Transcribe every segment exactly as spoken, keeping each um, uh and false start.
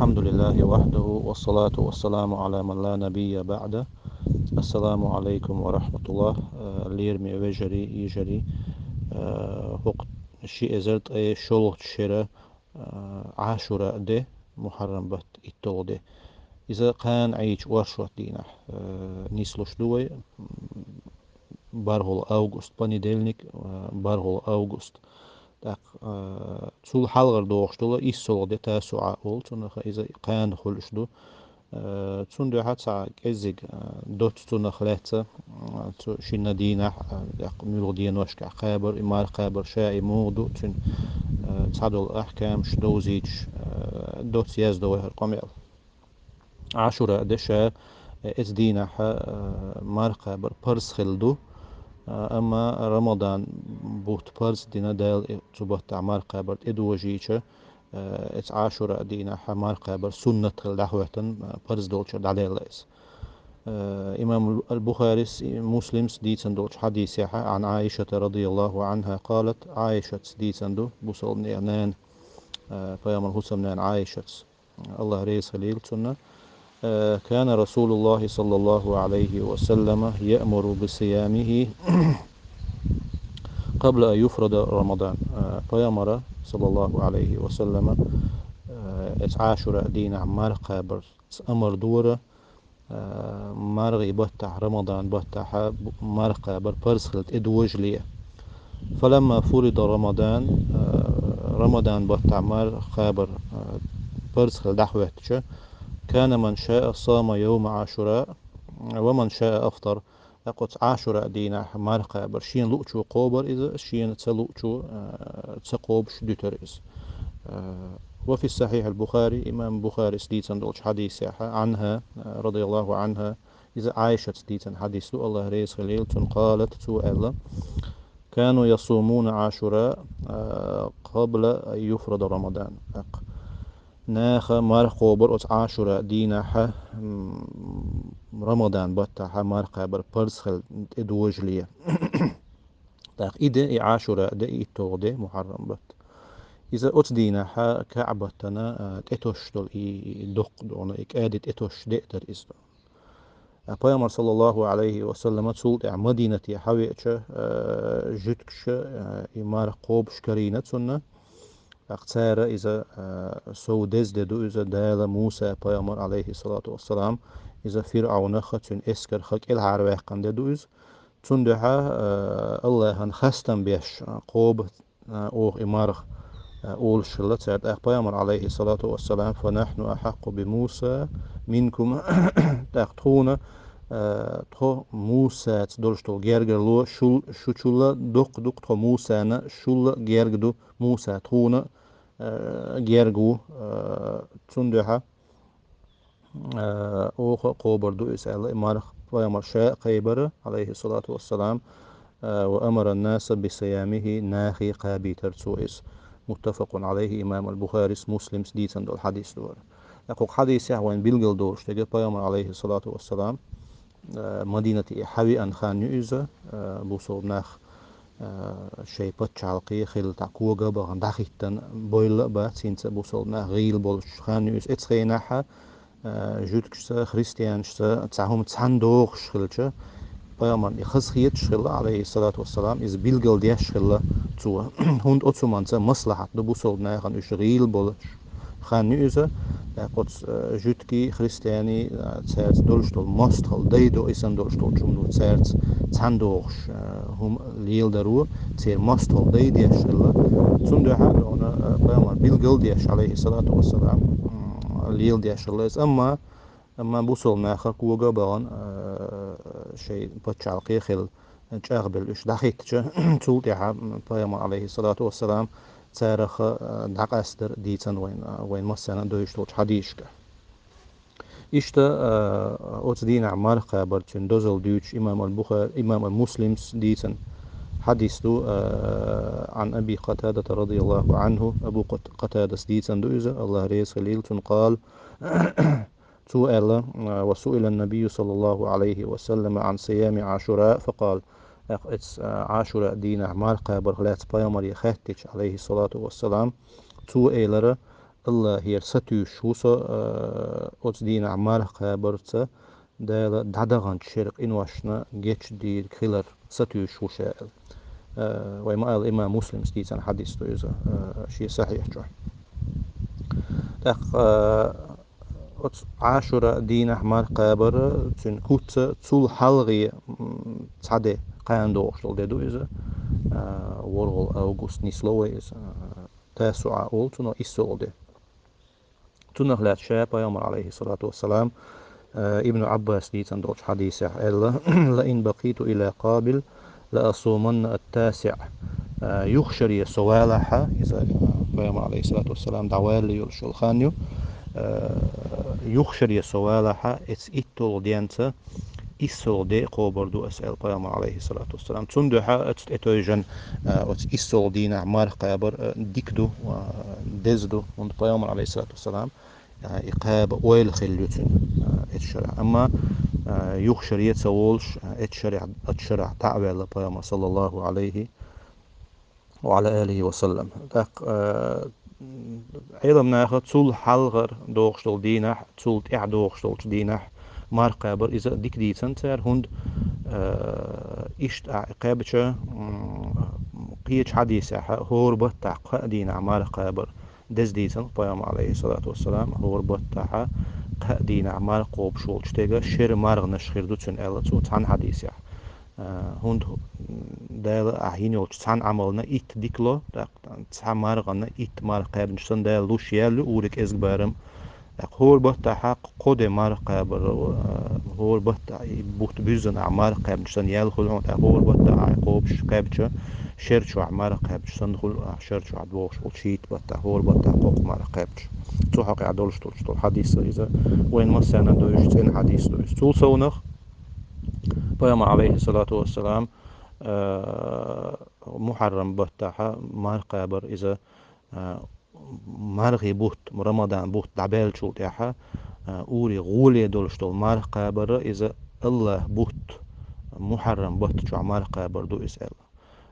الحمد لله وحده والصلاة والسلام على من لا نبي بعده. السلام عليكم ورحمة الله. Э, лераме вежарий, йижарий, э, хӀокху ши эзар ткъе шолгӀачу шера, э, Ӏашура де, Мухьаррам баттан итталгӀа де. Иза кхана Ӏийча оршот дийнахь, э, нислуш ду вай, м, бархӀалгӀа август, понедельник, э, бархӀалгӀа август. ТӀаккха, э, цул хьалхара догӀуш долу иссалгӀа де Тасуъа олу цунах, иза кхана хуьлуш ду. Э, цундела цхьа кӀеззиг, э, доцца цунах лаьцна, э, цу шина дийнахь, э, тӀаккха муьлха деношкахь кхабар, и марха кхабар ша и муха ду, цуьнан, э, цхьадолу ахкамаш довзуьйтуш, э, доцца яздо вай хӀара къамел. Ӏашура де ша, э, эцу дийнахь, э, марха кхабар парз хилла ду, э, амма Рамадан бутт парз дина Дала, э, цу баттахь марха кхабар тӀедожийча, э, эцу Ӏашура дийнахь марха кхабар суннат хилла дӀахӀоьттина, э, парз долчуьра дӀадаьлла иза. Э, имам ал-Бухарис, и Муслимс дийцина долчу хьадисехь, عن عائشة رضي الله عنها قالت, Ӏайшаца дийцина ду, бусалбанийн нана, э, пайхамар хӀусамнана Ӏайшаца, Аллах реза хилийла цунна. Э, كان رسول الله صلى الله عليه وسلم يأمر بصيامه قبل أن يفرض رمضان. Э, пайхамара, саллаллаху алейхи ва саллама, э, эцу Ӏашура дийнахь марха кхабарца амар дора, э, мархий баттахь, Рамадан баттахь бу-, марха кхабар парз хилла тӀедожале. فلما فرض رمضان, э, Рамадан баттахь марха кхабар, э, парз хилла дӀахӀоьттича, كان من شاء صام يوم عاشوراء ومن شاء أفطر. ТӀаккха оцу Ӏашура дийнахь марха кхабар шена луучо кхобар иза, шена ца луучо, э, ца кхобуш дуьтура иза. Э, وفي صحيح البخاري, имам Бухарис дийцина долчу хьадисехь, عنها, э, رضي الله عنها, иза Ӏайшаца дийцина хьадис ду, Аллах реза хилийла цунна, قالت, цо аьлла: كانوا يصومون عاشوراء, э, قبل أن يفرض رمضان. ТӀаккха наха марха кхобар оцу Ӏашура дийнахь, м, Рамадан баттахь марха кхабар парз хилла тӀедожале. ТӀаккха и де, и Ӏашура де, и итталгӀа де, Мухьаррам баттан. Иза оцу дийнахь КаӀбатана, а, тӀетосуш долу и, и доккха дона, и кӀади тӀетосуш де а дара иза. А, пайхамар, саллаллаху алейхи ва саллама, цул тӀаьхьа Мадинате хьавеача, а, жуьгташа, а, и марха кхобуш карийна цунна. ТӀаккха цара иза, а, сов деза де ду иза, Дала Муса пайхамар, алейхиссалату вассалам, иза ФирӀавнах а, цуьнан эскарх а кӀелхьарваьккхина де ду иза. Цундуьхьа, а, Аллахьан хастам беш, а, кхоба, а, оха и марха, а, олуш хилла цара. ТӀаккха пайхамар, алейхиссалату вассалам: فنحن أحق بموسى منكم. ТӀаккха тхуна, а, тхо Мусаца долуш долу гергарло шул-, шучул а доккха ду-кх, тхо Мусана шул а герга ду, Муса тхуна, а, герга ву, а, цундуьхьа, а, оха кхобур ду иза аьлла, и марха пайхамар ша а кхайбира, алейхиссалату вассалам, а, وأمر الناس بصيامه, нахе кхабийтира цо иза. متفق عليه, имам аль-Бухарис, Муслимс дийцина долу хьадис ду хӀара. ТӀаккха хӀокху хьадисехь вайна билгал долуш дерг, пайхамар, алейхиссалату вассалам, а, Мадинате хьавеана хан ю иза, а, бусалба нах, а, шайн пачхьалкхе хилла, тӀаккха кога а бахана, дӀахӀиттина, бойла а бац, хӀинца бусалба нах гӀийла болуш хан ю иза. Эцу хенахь, а, жуьгташца, христианашца цхьа хӀума цхьаьна догӀуш хилча, пайхамарна и хазахеташ хилла, алейхиссалату вассалам, иза билгал деш хилла цо. ХӀунда оцу хӀуманца маслахьат ду бусалба нахана, уьш гӀийла болуш хан ю иза. ТӀаккха оцу, а, жуьгтий, христианий, а, цаьрца долуш долу мостагӀалла дай до, и санна долуш долчу хӀумано цаьрца цхьаьна догӀуш, а, хӀума леладаро, церан мостагӀалла дай деш хилла. Цундуьхьа а, а, пайхамар билгал деш, алейхиссалату вассалам, м, леладеш хилла иза. Амма, амма бусалба наха кога а бахана, а, шайн пачхьалкхе хилла, чӀагӀбелла уьш дӀахӀиттича, цул тӀаьхьа, м, пайхамар, алейхиссалату вассалам, царах, а, дӀакъастар дийцина вайна, а, вайна массарна а девзаш долчу хьадисашка. Иштта, а, оцу дийнахь марха кхабар, цуьнан дозалла дуьйцуш имам аль-Буха-, имам аль-Муслимс дийцина хьадис ду, а, عن أبي قتادة رضي الله عنه, Абу Къат-, Къатадас дийцина ду иза, Аллах реза хилийла цунна, قال, цо аьлла, а, وسئل النبي صلى الله عليه وسلم عن صيام عاشوراء فقال, тӀаккха эцу, а, Ӏашура дийнахь марха кхабарх лаьцна пайхамаре хаьттича, алейхиссалату вассалам, цо элира, Аллахьера сатуьйсуш ву со, э, оцу дийнахь марха кхабарца Дала дӀадаханчу шеран къиношна гечдийриг хилар сатуьйсуш ву ша аьлла. Э, вай ма-аллара, имам Муслимс дийцина хьадис ду иза, э, шен сахьихь чохь. ТӀаккха, э, оцу Ӏашура дийнахь марха кхабар, цуьнан куц цул хьалхе, м, цхьа де, кхана догӀуш долу де ду иза. Э, ворхӀалгӀа август нисло вай иза. Э, Тасуа олу цунах, иссолгӀа де. Цунах лаьцна ша Пайхамар, алейхиссалату вассалам, э, Ибн Аббас дийцина долчу хьадисехь аьлла: «Ла ин бакъиту иля Къабил, ла асуманна ат-тасиъ». Э, юхашаре со валахьа, иза, э, Пайхамар, алейхиссалату вассалам, дӀавалле йолуш йолу хан ю. Э, юхашаре со валахьа, эцу иттолгӀа денца иссолгӀа де кхобур ду ас, аьлла Пайхамар, алейхиссалату вассалам. Цундуьхьа оцу тӀетевжина, а, оцу иссолгӀа дийнахь марха кхабар, а, дика ду, а, деза ду, хӀунда Пайхамар, алейхиссалату вассалам, а, и кхаба ойла хилла ю цуьнан, а, эцу шарахь. Амма, а, юха шаре ца волуш, а, эцу шарахь, оцу шарахь дӀа а ваьлла Пайхамар, саллаллаху алейхи ва ала алихи ва саллам. ТӀаккха, а, Ӏеламнаха цул хьалхара догӀуш долу дийнахь, цул тӀаьхьа догӀуш долчу дийнахь марха кхабар иза дика дийцина цара, хӀунда, а, иштта а кхаьбча, м, кхечу хьадисехь хӀора баттахь кхаа дийнахь марха кхабар деза дийцина Пайхамар, алейхиссалату вассалам, хӀора баттахь кхаа дийнахь марха кхобуш волчу стеган шеран марханаш хир ду цуьнан аьлла цо цхьана хьадисехь. А, хӀунда Дала ахь йина йолчу цхьана Ӏамална итт дика ло, тӀаккха цхьа мархана итт марха кхаьбначу санна Дала луш яьлла ю уьйр кӀезиг барам. ТӀаккха хӀора баттахь кхо де марха кхабар, а, хӀора баттахь и бутт буьззина ахь марха кхаьбначу санна яьлла хуьлу хьуна, тӀаккха хӀора баттахь ахь кхобуш кхаьбча, шер чохь марха кхаьбначу санна хуьлу ахь шер чохь догӀуш волчу хӀитта баттахь, хӀора баттахь кхоккха марха кхаьбча. Цу хьокъехь долуш долуш долу хьадис иза, вайн массарна а дуьйцуш цӀена хьадис ду иза. Цул совнах Пайхамар, алейхиссалату вассалам, а, Мухьаррам баттахь марха кхабар иза, а, мархи бутт, Рамадан бутт дӀабаьллачул тӀаьхьа, а, уьйре гӀоле долуш долу марха кхабар иза Аллахь бутт, Мухьаррам бутт чохь марха кхабар ду иза аьлла.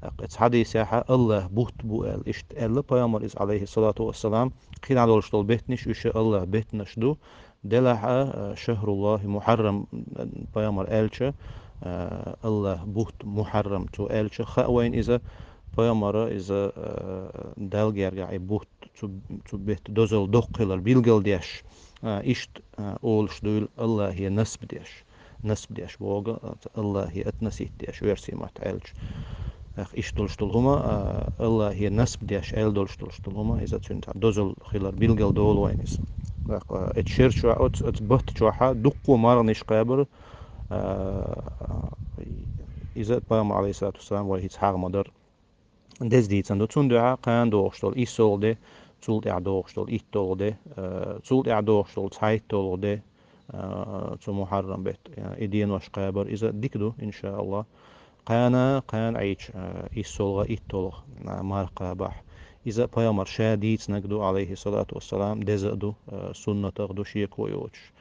ТӀаккха оцу хьадисехь Аллахь бутт бу аьлла, иштта аьлла Пайхамар иза, алейхиссалату вассалам, кхидӀа долуш долу беттанаш уьш Аллахь беттанаш ду, делахь а, а, шахруллахи Мухьаррам, а, Пайхамар аьлча, а, Аллахь бутт Мухьаррам цо аьлча, хаьа вайна иза, Пайхамара иза, а, Далла гергахь и бутт цу, цу бетта дозалла доккха хилар билгалдеш, а, иштта, а, олуш дуйла Аллахье насб деш. Насб деш боху, а, Аллахье относить деш, оьрсийн маттахь аьлча. Эх, иштта долуш долу хӀума, а, Аллахье насб деш аьлла долуш долуш долу хӀума, иза цуьнан цхьа дозалла хилар билгал долу вайна иза. Эх, а, эцу шер чохь, оцу, оцу бутт чохь дуккха марханаш кхабар, а, иза Пайхамар, алейхиссалату вассалам, вай хӀинца хьагӀ ма дара. Деза дийцина ду. Цундуьхьа кхана догӀуш долу иссолгӀа де, цул тӀаьхьа догӀуш долу иттолгӀа де, а, цул тӀаьхьа догӀуш долу цхьайттолгӀа де, а, цу Мухьаррам бетта, а, и денош кхабар, иза дика ду, иншааллахӀ. Кхана, кхана Ӏийча, а, иссолгӀа, иттолгӀа, а, марха кхабахь. Иза Пайхамар ша дийцинарг ду, алейхиссалату вассалам, деза а ду, а, суннатах ду, шеко йоцуш.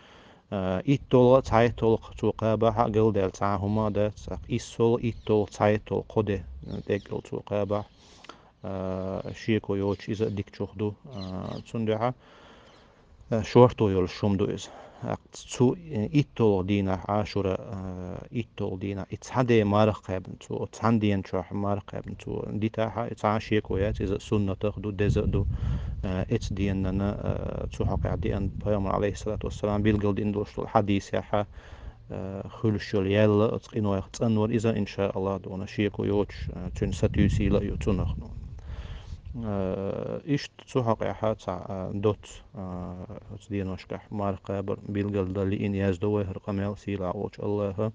А, иттолгӀа, цхьайттолгӀа цо кхабахь а галдаьлла цхьа а хӀума дац, тӀаккха иссолгӀа, иттолгӀа, цхьайттолгӀа кхо де, а, деггал цо кхабахь, а, шеко йоцуш иза а дикачух ду, а, цундуьхьа, а, шорто йолуш хӀума ду иза. ТӀаккха цу, э, иттолгӀа дийнахь, Ӏашура, а, иттолгӀа дийнахь, и цхьа де марха кхаьбна цо, цхьана дена чохь марха кхаьбна цо дитахь а, и цхьа а шеко яц, иза суннатах ду, деза а ду, а, эцу денана, а, цу хьокъехь деана Пайхамар, алейхиссалату вассалам, билгал дина долуш долу хьадисехь, а, хуьлуш йолу ял оцу къинойх цӀанвар иза, иншааллахӀ, дуна шеко йоцуш, а, цуьнан сатуьйсийла а ю цунах. А, иштта цу хьокъехь цхьа, а, доц, а, оцу деношкахь марха кхабар билгалдан лиъна яздо вай хӀара къамел сийлахь волчу Аллаха.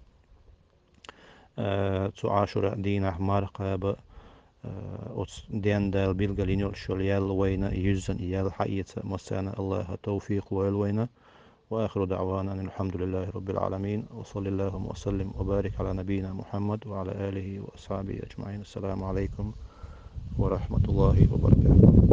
А, цу Ӏашура дийнахь марха кхаба, а, оцу денна Дала билгал йина йолуш йолу ял вайна юьззина и ял хьаэца массарна Аллаха тавфикъ лойла вайна. وآخر دعوانا أن الحمد لله رب العالمين، وصل اللهم وسلم وبارك على نبينا محمد وعلى آله وأصحابه أجمعين. السلام عليكم ورحمة الله وبركاته.